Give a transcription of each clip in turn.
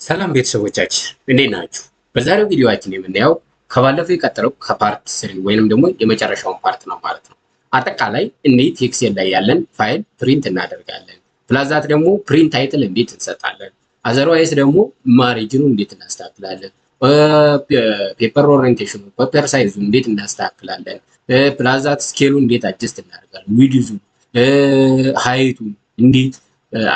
ሰላም ቤተሰቦቻችን፣ እንዴት ናችሁ? በዛሬው ቪዲዮአችን የምናየው ከባለፈው የቀጠለው ከ part 3 ወይንም ደግሞ የመጨረሻውን part ነው ማለት ነው። አጠቃላይ እንዴት Excel ላይ ያለን file print እናደርጋለን፣ plus that ደግሞ print title እንዴት እንሰጣለን፣ otherwise ደግሞ margin ኑ እንዴት እናስተካክላለን፣ paper orientation ኑ፣ paper size ኡ እንዴት እናስተካክላለን፣ plus that scale ኡ እንዴት adjust እናደርጋለን፣ width ኡ፣ height ኡ እንዴት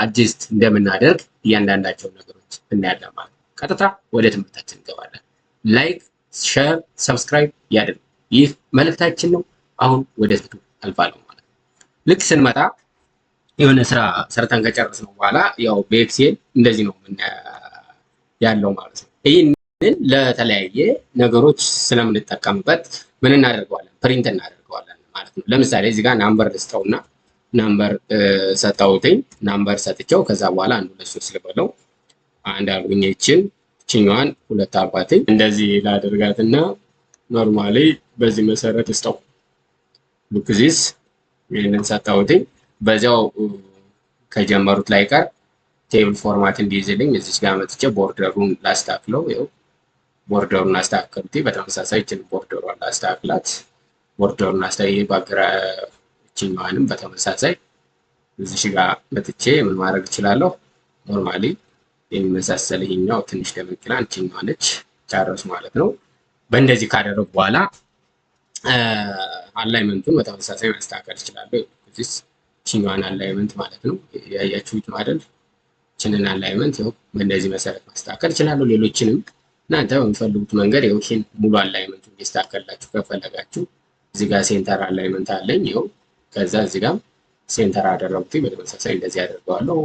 adjust እንደምናደርግ እያንዳንዳቸውን ነገሮች እናያለን ማለት ነው። ቀጥታ ወደ ትምህርታችን እንገባለን። Like፣ share፣ subscribe ያድርጉ። ይህ መልእክታችን ነው። አሁን ወደ ትምህርቱ አልፋለሁ ማለት ነው። ልክ ስንመጣ የሆነ ስራ ሰርተን ከጨረስነው በኋላ ያው በ Excel እንደዚህ ነው ያለው ማለት ነው። ይህንን ለተለያየ ነገሮች ስለምንጠቀምበት ምን እናደርገዋለን? Print እናደርገዋለን ማለት ነው። ለምሳሌ እዚህ ጋር number ልስጠውና number ሰጠውትኝ፣ number ሰጥቼው ከዛ በኋላ አንድ፣ ሁለት፣ ሶስት ልበለው። አንድ አልኩኝ፣ ይችን ይችኛዋን ሁለት አልኳትኝ። እንደዚህ ላደርጋትና normally በዚህ መሰረት ስጠው። Look this፣ ይህንን ሰጠውትኝ። በዚያው ከጀመሩት ላይ ቀር table format እንዲይዝልኝ እዚች ጋር መጥቼ border ኡን ላስተካክለው። ይኸው border ኡን አስተካከሉት። በተመሳሳይ ይችን border ሯን ላስተካክላት። Border ኡን አስተያየ ባግራ ይችኛዋንም በተመሳሳይ እዚሽ ጋር መጥቼ ምን ማድረግ እችላለሁ? Normally የሚመሳሰል ይሄኛው ትንሽ ደመቅ ይላል። ይችኛዋ ነች፣ ጨረሱ ማለት ነው። በእንደዚህ ካደረጉ በኋላ alignment ኡን በተመሳሳይ ማስተካከል እችላለሁ። እዚህ ይችኛዋን alignment ማለት ነው፣ ያያችሁት አይደል? ይችንን alignment ይኸው በእንደዚህ መሰረት ማስተካከል እችላለሁ። ሌሎችንም እናንተ በምትፈልጉት መንገድ ይኸው ይህን ሙሉ alignment ኡ እንዲስተካከልላችሁ ከፈለጋችሁ እዚህ ጋር center alignment አለኝ። ይኸው ከዛ እዚህ ጋር center አደረጉት። በተመሳሳይ እንደዚህ አደርገዋለሁ።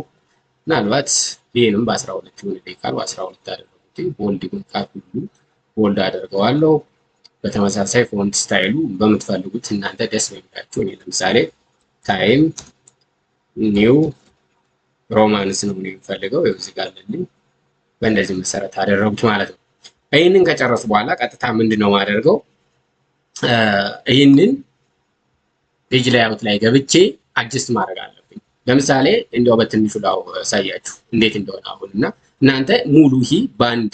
ምናልባት ይህንም በ12 ይሁንልኝ ካሉ 12 አደረጉት። Bold ይሁን ካልኩ bold አደርገዋለሁ። በተመሳሳይ font style ኡ በምትፈልጉት፣ እናንተ ደስ በሚላችሁ፣ እኔ ለምሳሌ Times New Romans ነው የምፈልገው። ይኸው እዚህ ጋር አለልኝ። በእንደዚህ መሰረት አደረጉት ማለት ነው። ይህንን ከጨረሱ በኋላ ቀጥታ ምንድን ነው የማደርገው? ይህንን page layout ላይ ገብቼ adjust ማድረግ አለብኝ። ለምሳሌ እንዲያው በትንሹ ላሳያችሁ እንዴት እንደሆነ አሁን እና እናንተ ሙሉ ይሄ በአንድ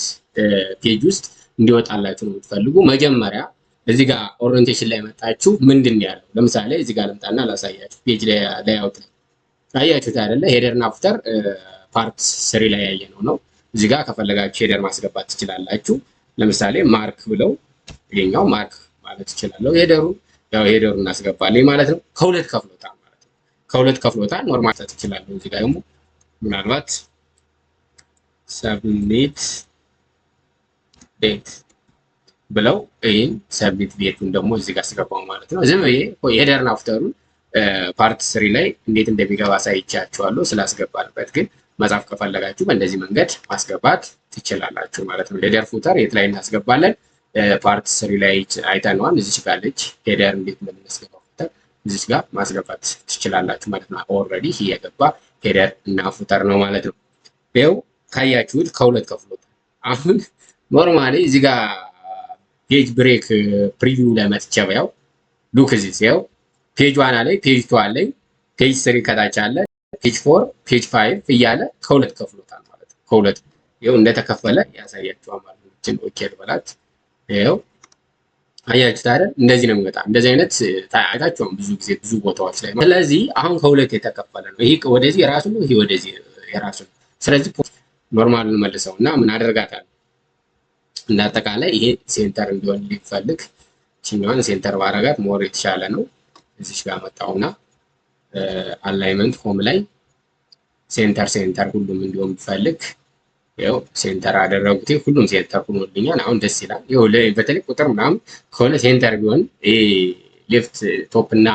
page ውስጥ እንዲወጣላችሁ ነው የምትፈልጉ። መጀመሪያ እዚህ ጋር orientation ላይ መጣችሁ ምንድን ነው ያለው? ለምሳሌ እዚህ ጋር ልምጣና ላሳያችሁ። Page layout ላይ አያችሁት አይደለ? Header እና footer part 3 ላይ ያየነው ነው። እዚህ ጋር ከፈለጋችሁ header ማስገባት ትችላላችሁ። ለምሳሌ mark ብለው ይሄኛው mark ማለት ትችላለሁ። Header ኡ ያው header ኡን እናስገባለን ማለት ነው። ከሁለት ከፍሎታል ማለት ነው። ከሁለት ከፍሎታል። Normal ትችላለሁ። እዚህ ጋር ደግሞ ምናልባት submit date ብለው ይህን submit date ኡን ደግሞ እዚህ ጋር አስገባው ማለት ነው። ዝም ብዬ header ና footer ኡን part 3 ላይ እንዴት እንደሚገባ አሳይቻችኋለሁ። ስላስገባንበት ግን መጻፍ ከፈለጋችሁ በእንደዚህ መንገድ ማስገባት ትችላላችሁ ማለት ነው። Header footer የት ላይ እናስገባለን? Part 3 ላይ አይተነዋል። እዚች ጋር አለች፣ header እንዴት እንደምናስገባ footer እዚች ጋር ማስገባት ትችላላችሁ ማለት ነው። Already ይህ የገባ header እና footer ነው ማለት ነው። ይኸው ካያችሁት ከሁለት ከፍሎታል። አሁን normally እዚህ ጋር page break preview ላይ መጥቼ ያው look እዚህ ሲያው page 1 አለኝ፣ page 2 አለኝ፣ page 3 ከታች አለ፣ page 4፣ page 5 እያለ ከሁለት ከፍሎታል ማለት ነው። ከሁለት ይኸው እንደተከፈለ ያሳያችኋል ማለት ነው። እችን okay ልበላት። ይኸው አያችሁት አይደል? እንደዚህ ነው የሚመጣ። እንደዚህ አይነት አይታችኋል ብዙ ጊዜ ብዙ ቦታዎች ላይ። ስለዚህ አሁን ከሁለት የተከፈለ ነው። ይሄ ወደዚህ የራሱ ነው፣ ይሄ ወደዚህ የራሱ ነው። ስለዚህ normal መልሰው እና ምን አደርጋታለሁ? እንደ አጠቃላይ ይሄ center እንዲሆን ሊፈልግ ይችኛዋን center ባረጋት more የተሻለ ነው። እዚች ጋር መጣሁና alignment home ላይ center center ሁሉም እንዲሆን ቢፈልግ ይኸው center አደረጉት። ሁሉም center ሆኖልኛል። አሁን ደስ ይላል። ይኸው በተለይ ቁጥር ምናምን ከሆነ center ቢሆን left top እና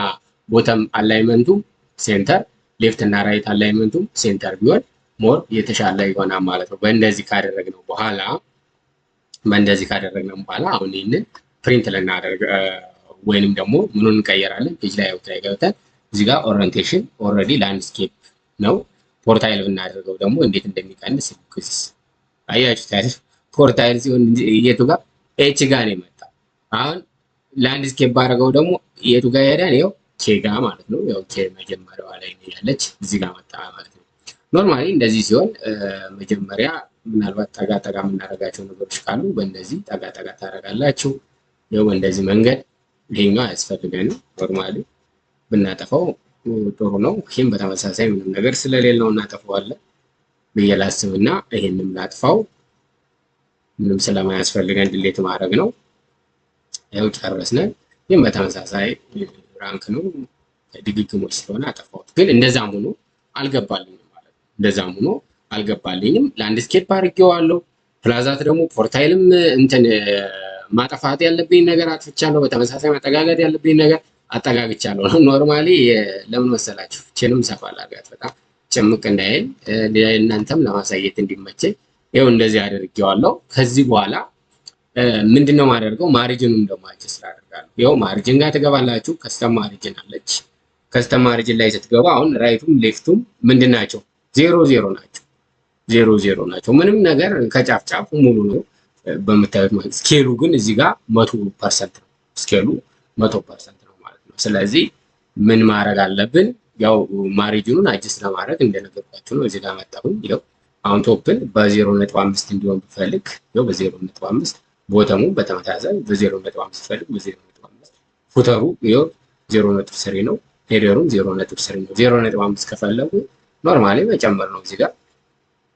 bottom alignment ኡ center፣ left እና right alignment ኡ center ቢሆን more የተሻለ ይሆናል ማለት ነው። በእንደዚህ ካደረግነው በኋላ አሁን ይህንን print ልናደርግ ወይንም ደግሞ ምኑን እንቀየራለን? Page layout ላይ ገብተን እዚህ ጋር orientation already landscape ነው። Portrait ብናደርገው ደግሞ እንዴት እንደሚቀንስ ክስ አያችሁት አይደል? Portrait ሲሆን የቱ ጋር H ጋር ነው የመጣው። አሁን landscape ባደረገው ደግሞ የቱ ጋር ይሄዳል? ይኸው K ጋር ማለት ነው። ያው K መጀመሪያዋ ላይ ነው ያለች፣ እዚህ ጋር መጣ ማለት ነው። Normally እንደዚህ ሲሆን መጀመሪያ ምናልባት ጠጋ ጠጋ የምናደርጋቸው ነገሮች ካሉ በእንደዚህ ጠጋ ጠጋ ታደርጋላችሁ። ይኸው በእንደዚህ መንገድ ይሄኛው አያስፈልገንም። Normally ብናጠፋው ጥሩ ነው። ይህም በተመሳሳይ ምንም ነገር ስለሌለው እናጠፋዋለን ብዬ ላስብና ይሄንም ላጥፋው። ምንም ስለማያስፈልገን delete ማድረግ ነው። ይኸው ጨረስን። ይህም በተመሳሳይ rank ነው፣ ድግግሞች ስለሆነ አጠፋሁት። ግን እንደዛም ሆኖ አልገባልኝም ማለት ነው። እንደዛም ሆኖ አልገባልኝም። Landscape አድርጌዋለሁ። Plus that ደግሞ portrait ም እንትን ማጠፋት ያለብኝ ነገር አጥፍቻለሁ። በተመሳሳይ ማጠጋጋት ያለብኝ ነገር አጠጋግቻለሁ። Normally ለምን መሰላችሁ? ችንም ሰፋ ላድርጋት በጣም ጭምቅ እንዳይል እናንተም ለማሳየት እንዲመቸኝ ይኸው እንደዚህ አድርጌዋለሁ። ከዚህ በኋላ ምንድነው ማደርገው? Margin ኑን ደግሞ adjust አደርጋለሁ። ይኸው margin ጋር ትገባላችሁ። Custom margin አለች። Custom margin ላይ ስትገቡ አሁን right ኡም left ኡም ምንድን ናቸው? ዜሮ ዜሮ ናቸው። ዜሮ ዜሮ ናቸው። ምንም ነገር ከጫፍ ጫፉ ሙሉ ነው በምታዩት ማለት። Scale ኡ ግን እዚህ ጋር 100% ነው። Scale ኡ 100% ነው ማለት ነው። ስለዚህ ምን ማድረግ አለብን? ያው margin ኑን adjust ለማድረግ እንደነገርኳችሁ ነው። እዚህ ጋር መጣሁኝ። ይኸው አሁን top ን በ0.5 እንዲሆን ብፈልግ ይኸው በ0.5፣ bottom ኡ በተመሳሳይ በ0.5 ብፈልግ በ0.5፣ footer ኡ ይኸው 0.3 ነው። Header ኡም 0.3 ነው። 0.5 ከፈለጉ normally መጨመር ነው። እዚህ ጋር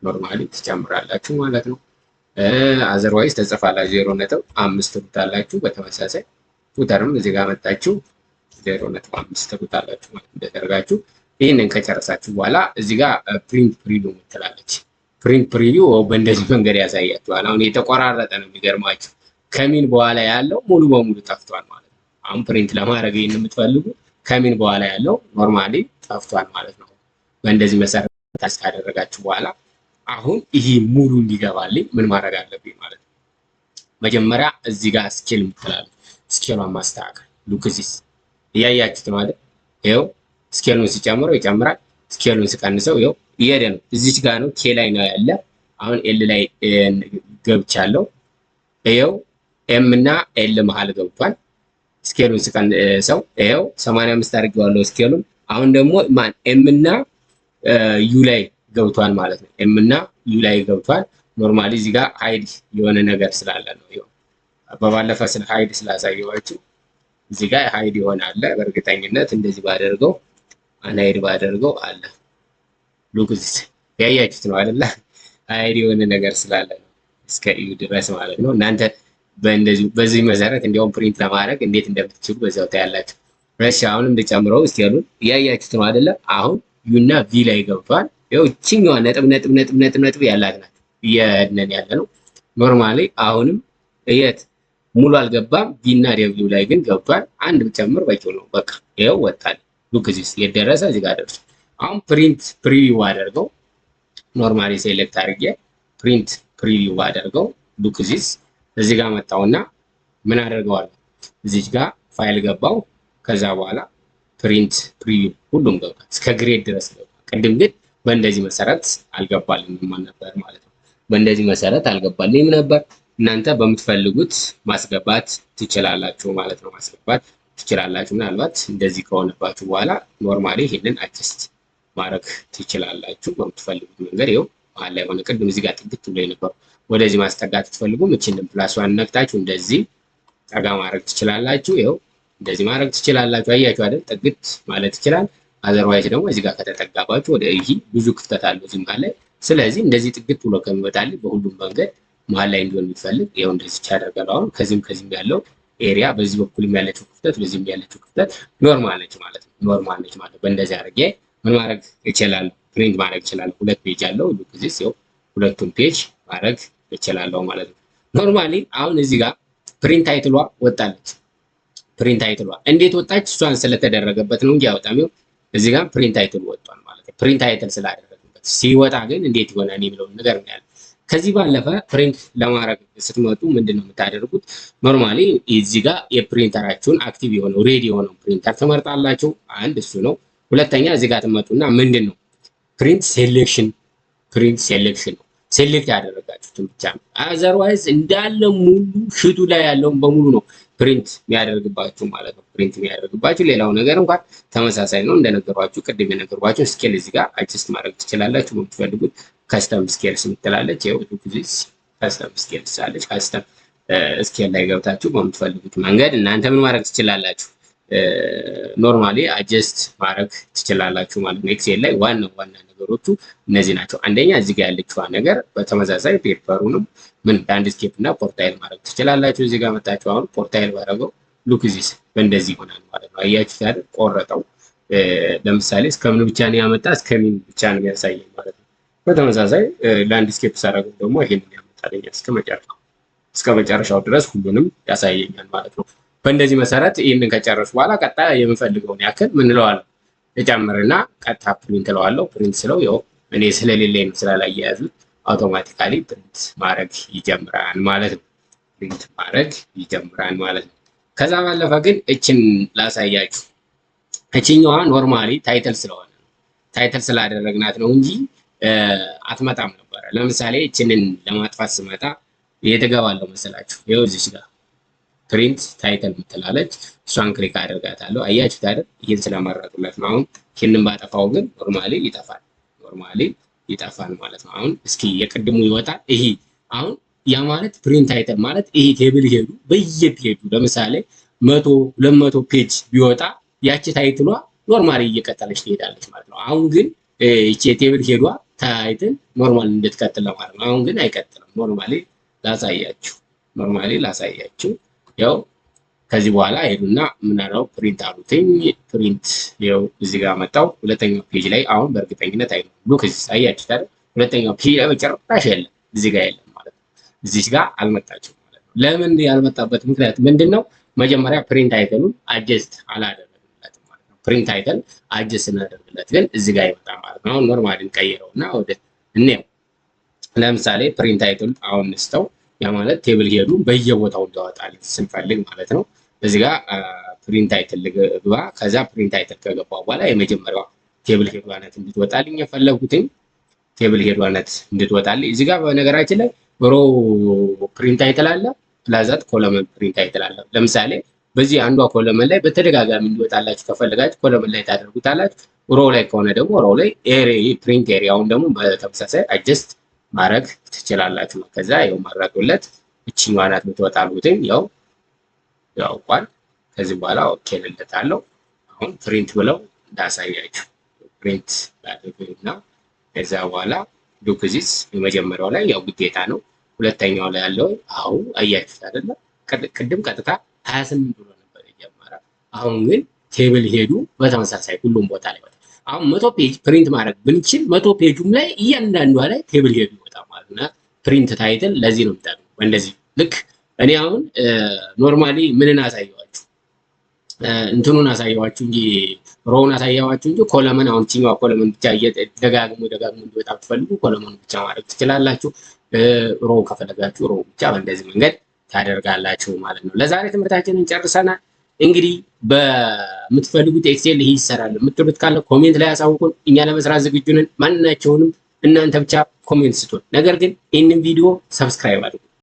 normally ትጨምራላችሁ ማለት ነው። Otherwise ተጽፋላችሁ 0.5 ትሉታላችሁ። በተመሳሳይ footer ም እዚህ ጋር መጣችሁ 0.5 ትሉታላችሁ ማለት እንደደረጋችሁ። ይህንን ከጨረሳችሁ በኋላ እዚህ ጋር print preview ምትላለች። Print preview በእንደዚህ መንገድ ያሳያችኋል። አሁን የተቆራረጠ ነው የሚገርማችሁ። ከ min በኋላ ያለው ሙሉ በሙሉ ጠፍቷል ማለት ነው። አሁን print ለማድረግ ይህን የምትፈልጉ ከ min በኋላ ያለው normally ጠፍቷል ማለት ነው። በእንደዚህ መሰረት ካደረጋችሁ በኋላ አሁን ይሄ ሙሉ እንዲገባልኝ ምን ማድረግ አለብኝ ማለት ነው። መጀመሪያ እዚህ ጋር scale የምትላለች scale ሏን ማስተካከል። Look this፣ እያያችሁት ነው አይደል? ይኸው scale ሉን ሲጨምረው ይጨምራል። Scale ሉን ሲቀንሰው ይኸው እየሄደ ነው። እዚች ጋር ነው፣ K ላይ ነው ያለ። አሁን L ላይ ገብቻለሁ። ይኸው M እና L መሀል ገብቷል። Scale ሉን ሲቀንሰው ይኸው 85 አድርጌዋለሁ scale ሉን። አሁን ደግሞ ማን M እና U ላይ ገብቷል ማለት ነው። M እና U ላይ ገብቷል። Normally እዚህ ጋር hide የሆነ ነገር ስላለ ነው። ይኸው በባለፈ ስለ hide ስላሳየኋችሁ እዚህ ጋር hide የሆነ አለ። በእርግጠኝነት እንደዚህ ባደርገው፣ unhide ባደርገው አለ። Look this፣ ያያችሁት ነው አይደለ? Hide የሆነ ነገር ስላለ ነው እስከ U ድረስ ማለት ነው። እናንተ በእንደዚህ በዚህ መሰረት እንዲያውም print ለማድረግ እንዴት እንደምትችሉ በዚያው ታያላችሁ። እሺ አሁንም ልጨምረው scale ሉን፣ እያያችሁት ነው አይደለ? አሁን U እና V ላይ ገብቷል። ይኸው እችኛዋ ነጥብ ነጥብ ነጥብ ነጥብ ነጥብ ያላት ናት እየሄድን ያለ ነው። Normally አሁንም የት ሙሉ አልገባም። V እና W ላይ ግን ገብቷል። አንድ ብጨምር በቂው ነው። በቃ ይኸው ወጣል። Look this፣ የደረሰ እዚህ ጋር ደርሶ አሁን print preview አደርገው፣ normally select አድርጌ print preview አደርገው፣ look this፣ እዚህ ጋር መጣውና ምን አደርገዋለሁ? እዚች ጋር ፋይል ገባው። ከዛ በኋላ print preview ሁሉም ገብቷል። እስከ grade ድረስ ገብቷል። ቅድም ግን በእንደዚህ መሰረት አልገባልኝም ነበር ማለት ነው። በእንደዚህ መሰረት አልገባልኝም ነበር። እናንተ በምትፈልጉት ማስገባት ትችላላችሁ ማለት ነው። ማስገባት ትችላላችሁ። ምናልባት እንደዚህ ከሆነባችሁ በኋላ normally ይሄንን adjust ማድረግ ትችላላችሁ በምትፈልጉት መንገድ። ይኸው መሀል ላይ ሆነ። ቅድም እዚህ ጋር ጥግት ብሎ የነበረው ወደዚህ ማስጠጋት ትፈልጉም እችንን plus ዋን ነክታችሁ እንደዚህ ጠጋ ማድረግ ትችላላችሁ። ይኸው እንደዚህ ማድረግ ትችላላችሁ። አያችሁ አይደል? ጥግት ማለት ይችላል። Otherwise ደግሞ እዚህ ጋር ከተጠጋባችሁ ወደ ይህ ብዙ ክፍተት አለው እዚህ መሀል ላይ። ስለዚህ እንደዚህ ጥግት ብሎ ከሚወጣልኝ በሁሉም መንገድ መሀል ላይ እንዲሆን የሚፈልግ ይኸው እንደዚህ ያደርጋል። አሁን ከዚህም ከዚህም ያለው area በዚህ በኩልም ያለችው ክፍተት በዚህም ያለችው ክፍተት normal ነች ማለት ነው። Normal ነች ማለት ነው። በእንደዚህ አድርጌ ምን ማድረግ እችላለሁ? Print ማድረግ እችላለሁ። ሁለት page አለው። Look this፣ ይኸው ሁለቱም page ማድረግ እችላለሁ ማለት ነው። Normally አሁን እዚህ ጋር print title ሏ ወጣለች። Print title ሏ እንዴት ወጣች? እሷን ስለተደረገበት ነው እንጂ ያወጣም። እዚህ ጋር print title ወጥቷል ማለት ነው። Print title ስላደረግበት ሲወጣ ግን እንዴት ይሆናል የሚለውን ነገር እናያለን። ከዚህ ባለፈ print ለማድረግ ስትመጡ ምንድን ነው የምታደርጉት? Normally እዚህ ጋር የ printer ኣችሁን active የሆነው ready የሆነው ፕሪንተር ትመርጣላችሁ። አንድ እሱ ነው። ሁለተኛ እዚህ ጋር ትመጡና ምንድን ነው print selection፣ print selection ነው። Select ያደረጋችሁትን ብቻ ነው። Otherwise እንዳለ ሙሉ sheet ኡ ላይ ያለውን በሙሉ ነው print የሚያደርግባችሁ ማለት ነው። Print የሚያደርግባችሁ ሌላው ነገር እንኳን ተመሳሳይ ነው። እንደነገርኳችሁ፣ ቅድም የነገርኳችሁ scale እዚህ ጋር adjust ማድረግ ትችላላችሁ በምትፈልጉት። Custom scales የምትላለች፣ ይኸው custom scales አለች። Custom scale ላይ ገብታችሁ በምትፈልጉት መንገድ እናንተ ምን ማድረግ ትችላላችሁ? Normally adjust ማድረግ ትችላላችሁ ማለት ነው። Excel ላይ ዋና ዋና ነገሮቹ እነዚህ ናቸው። አንደኛ እዚህ ጋር ያለችዋ ነገር፣ በተመሳሳይ paper ኡንም ምን landscape እና portrait ማድረግ ትችላላችሁ። እዚህ ጋር መጣችሁ አሁን portrait ባደረገው look this በእንደዚህ ይሆናል ማለት ነው። አያችሁ አይደል? ቆረጠው። ለምሳሌ እስከምን ብቻ ነው ያመጣ? እስከምን ብቻ ነው የሚያሳየኝ ማለት ነው። በተመሳሳይ landscape ሳደርገው ደግሞ ይሄንን ያመጣልኛል፣ እስከ መጨረሻው ድረስ ሁሉንም ያሳየኛል ማለት ነው። በእንደዚህ መሰረት ይህንን ከጨረሱ በኋላ ቀጣይ የምፈልገውን ያክል ምን እለዋለሁ? እጨምርና ቀጥታ print እለዋለሁ። Print ስለው ያው እኔ ስለሌለኝ ነው ስላላያያዙት automatically print ማድረግ ይጀምራል ማለት ነው። Print ማድረግ ይጀምራል ማለት ነው። ከዛ ባለፈ ግን እችን ላሳያችሁ። እችኛዋ normally title ስለሆነ ነው፣ title ስላደረግናት ነው እንጂ አትመጣም ነበረ። ለምሳሌ እችንን ለማጥፋት ስመጣ የት እገባለሁ መሰላችሁ? ይኸው እዚች ጋር print title የምትላለች፣ እሷን click አደርጋታለሁ። አያችሁት አይደል? ይህን ስለመረጡለት ነው። አሁን ይህንን ባጠፋው ግን normally ይጠፋል። Normally ይጠፋል ማለት ነው። አሁን እስኪ የቅድሙ ይወጣል። ይሄ አሁን ያ ማለት print title ማለት ይሄ table head ኡ በየ page ኡ ለምሳሌ 100 200 page ቢወጣ ያቺ title ኧ normally እየቀጠለች ትሄዳለች ማለት ነው። አሁን ግን ይቺ የ table head ኧ title normal እንድትቀጥል ለማለት ነው። አሁን ግን አይቀጥልም። Normally ላሳያችሁ። ያው ከዚህ በኋላ ሄዱና ምናለው print አሉትኝ። Print ያው እዚህ ጋር መጣው። ሁለተኛው page ላይ አሁን በእርግጠኝነት አይኖርም። Look እዚህ አያችሁት አይደል? ሁለተኛው page ላይ በጭራሽ የለም፣ እዚህ ጋር የለም ማለት ነው። እዚህ ጋር አልመጣችም ማለት ነው። ለምን ያልመጣበት ምክንያት ምንድን ነው? መጀመሪያ print title ኡን adjust አላደረግንለትም ማለት ነው። Print title adjust ስናደርግለት ግን እዚህ ጋር ይመጣል ማለት ነው። አሁን normally እንቀይረው እና ወደ እንየው። ለምሳሌ print title አሁን እንስተው፣ ያ ማለት table head ኡ በየቦታው እንዲያወጣልን ስንፈልግ ማለት ነው። እዚህ ጋር print title ግባ። ከዛ print title ከገባ በኋላ የመጀመሪያዋ table head ኧ ናት እንድትወጣልኝ የፈለጉትኝ፣ table head ኧ ናት እንድትወጣልኝ። እዚህ ጋር በነገራችን ላይ row print title አለ፣ plus that column print title አለ። ለምሳሌ በዚህ አንዷ column ላይ በተደጋጋሚ እንዲወጣላችሁ ከፈለጋችሁ column ላይ ታደርጉታላችሁ። Row ላይ ከሆነ ደግሞ row ላይ፣ print area ውን ደግሞ በተመሳሳይ adjust ማድረግ ትችላላችሁ። ከዛ ያው መረጡለት፣ እችኛዋ ናት የምትወጣሉትኝ፣ ያው ያውቋል። ከዚህ በኋላ okay ልለታለሁ። አሁን print ብለው እንዳሳያችሁ print ላድርግና ከዛ በኋላ look this የመጀመሪያው ላይ ያው ግዴታ ነው። ሁለተኛው ላይ ያለው አሁ አያችሁት አይደለ? ቅድም ቀጥታ 28 ብሎ ነበር የጀመረ። አሁን ግን table head ኡ በተመሳሳይ ሁሉም ቦታ ላይ ይወጣል። አሁን 100 page print ማድረግ ብንችል 100 page ኡም ላይ እያንዳንዷ ላይ table head ኡ ይወጣል ማለት ነው። Print title ለዚህ ነው የሚጠቅመው። እንደዚህ ልክ እኔ አሁን normally ምንን አሳየዋችሁ? እንትኑን አሳየዋችሁ እንጂ፣ row ውን አሳየዋችሁ እንጂ column አሁን ቺኛዋ column ብቻ ደጋግሞ ደጋግሞ እንዲወጣ ብትፈልጉ column ኑ ብቻ ማድረግ ትችላላችሁ። Row ከፈለጋችሁ row ብቻ በእንደዚህ መንገድ ታደርጋላችሁ ማለት ነው። ለዛሬ ትምህርታችንን ጨርሰናል። እንግዲህ በምትፈልጉት Excel ይህ ይሰራል የምትሉት ካለ comment ላይ ያሳውቁን። እኛ ለመስራት ዝግጁ ነን። ማናቸውንም እናንተ ብቻ comment ስጡን። ነገር ግን ይህንን ቪዲዮ subscribe አድርጉ።